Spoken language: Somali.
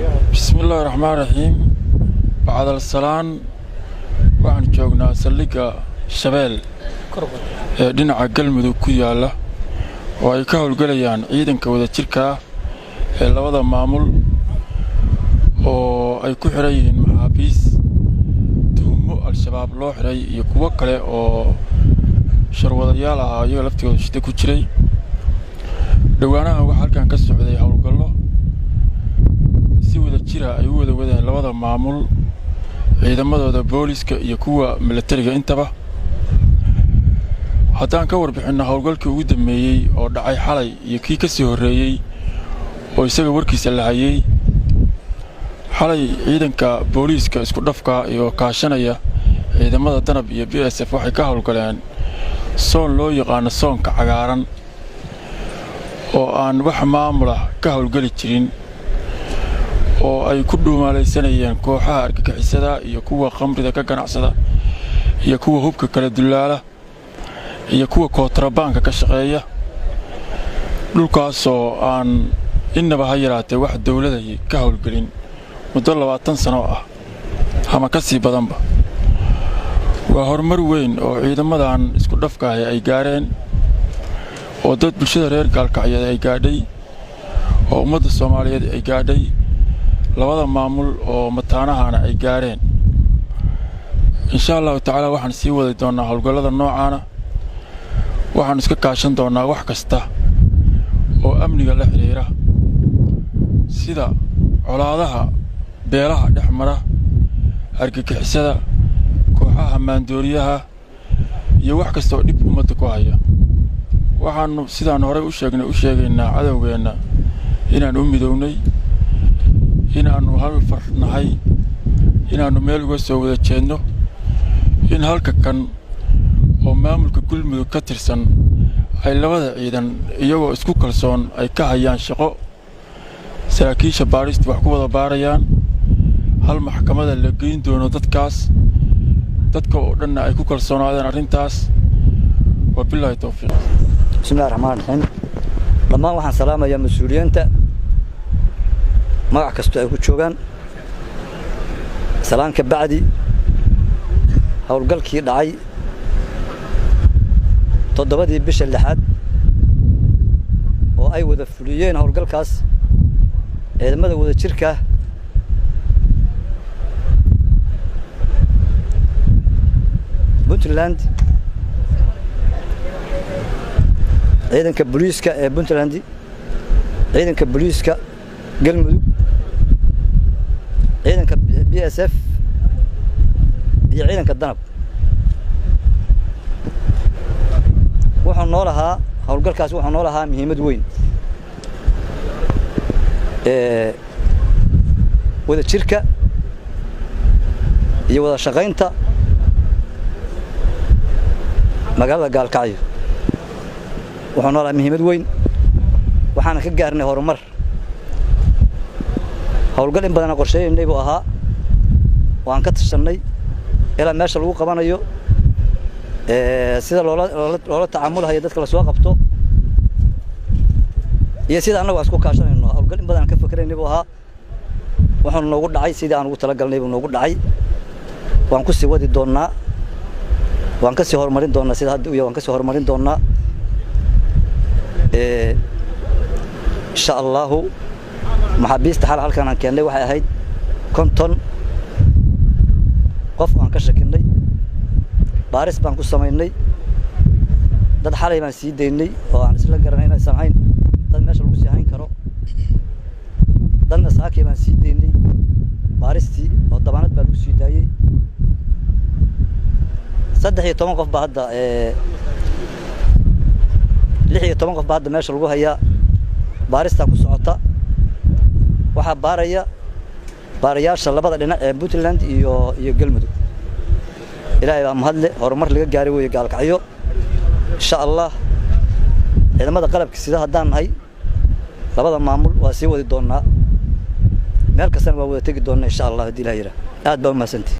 Bismillaahi raxmaan raxiim. Bacdal salaan, waxaan joognaa saldhigga Shabeel ee dhinaca Galmudug ku yaalla, oo ay ka howlgelayaan ciidanka wadajirka ah ee labada maamul, oo ay ku xidhan yihiin maxaabiis tuhumo Al-Shabaab loo xidhay iyo kuwo kale oo sharwadayaal ah, iyaga laftigooda shida ku jiray. Dhowaanahan waxaa halkan ka socday howlgallo si wada jira ay u wada wadeen labada maamul, ciidamadooda booliska iyo kuwa milatariga intaba. Haddaan ka warbixinno howlgalkii ugu dambeeyey oo dhacay xalay iyo kii ka sii horreeyey oo isaga warkiisa la hayey, xalay ciidanka booliiska isku dhafka iyo kaashanaya ciidamada Danab iyo BSF waxay ka howlgaleen zone loo yaqaano zone-ka cagaaran, oo aan wax maamula ka howlgeli jirin, oo ay ku dhuumaalaysanayeen kooxaha argagixisada iyo kuwa khamrida ka ganacsada iyo kuwa hubka kala dullaala iyo kuwa kootrabaanka ka shaqeeya. Dhulkaasoo aan innaba ha yaraatee wax dawladay ka howlgelin muddo 20 sano ah ama ka sii badanba. Waa horumar weyn oo ciidamadan isku dhafka ahi ay gaareen, oo dad bulshada reer Gaalkacyeed ay gaadhay, oo ummadda Soomaaliyeed ay gaadhay, labada maamul oo mataanahana ay gaareen. Insha Allahu tacaala, waxaan sii wadi doonnaa howlgallada noocaana. Waxaannu iska kaashan doonnaa wax kasta oo amniga la xidhiira, sida colaadaha beelaha dhex mara, argagixisada, kooxaha maandooriyaha iyo wax kasta oo dhib ummadda ku haya. Waxaannu sidaan horey u sheegnay u sheegaynaa cadowgeenna inaan u midownay, inaannu hal far nahay, inaannu meel uga soo wada jeedno, in halka kan oo maamulka Galmudug ka tirsan ay labada ciidan iyagoo isku kalsoon ay ka hayaan shaqo, saraakiisha baadhistu wax ku wada baarayaan, hal maxkamada la geyn doono dadkaas, dadka oo dhanna ay ku kalsoonaadeen arrintaas. Wabilaahi towfiiq. Bismillahi raxmaan raxiim. Dhammaan waxaan salaamayaa mas-uuliyiinta magac kastoo ay ku joogaan. Salaan ka bacdi, howlgalkii dhacay 7-dii bisha lixaad oo ay wada fuliyeen howlgalkaas ciidamada wada jirka Puntland, ciidanka booliiska ee Puntland, ciidanka booliiska Galmudug, ciidanka BSF iyo ciidanka Danab, wuxuu noo lahaa howlgalkaas, wuxuu noo lahaa muhiimad weyn. Wada jirka iyo wada shaqaynta magaalada Gaalkacyo wuxuu noo lahaa muhiimad weyn, waxaana ka gaarnay horumar. Howlgal in badana qorsheeyaynay buu ahaa. Waan ka tashannay ilaa meesha lagu qabanayo, sida loola tacaamulhayo dadka lasoo qabto iyo sida annagu aan isku kaashanayno. Howlgal in badan aan ka fakeraynay buu ahaa. Wuxuuna noogu dhacay sidii aan ugu talagalnay buu noogu dhacay. Waan ku sii wadi doonnaa, waan ka sii horumarin doonnaa sida hadda u yahay, waan ka sii horumarin doonnaa insha Allahu. Maxaabiista xal halkan aan keennay waxay ahayd 50 qof aan ka shakinay. Baaris baan ku samaynay. Dad xalay baan sii daynay oo aan isla garanay inaysan hayn dad meesha lagu sii hayn karo. Dadna saakay baan sii daynay baaristii oo dabaanad baa lagu sii daayey. 13 qof baa hadda, 16 qof baa hadda meesha lagu hayaa. Baaristaa ku socota. Waxaa baaraya baarayaasha labada dhinac ee Puntland iyo Galmudug. Ilaahay baa mahadle. Horumar laga gaaray weeye Gaalkacyo. Insha Allah, ciidamada qalabka sida haddaan nahay labada maamul waa sii wadi doonnaa, meel kastana waa wada tegi doonnaa insha Allah, haddii Ilaah yidhaah. Aad baa u mahadsantihi.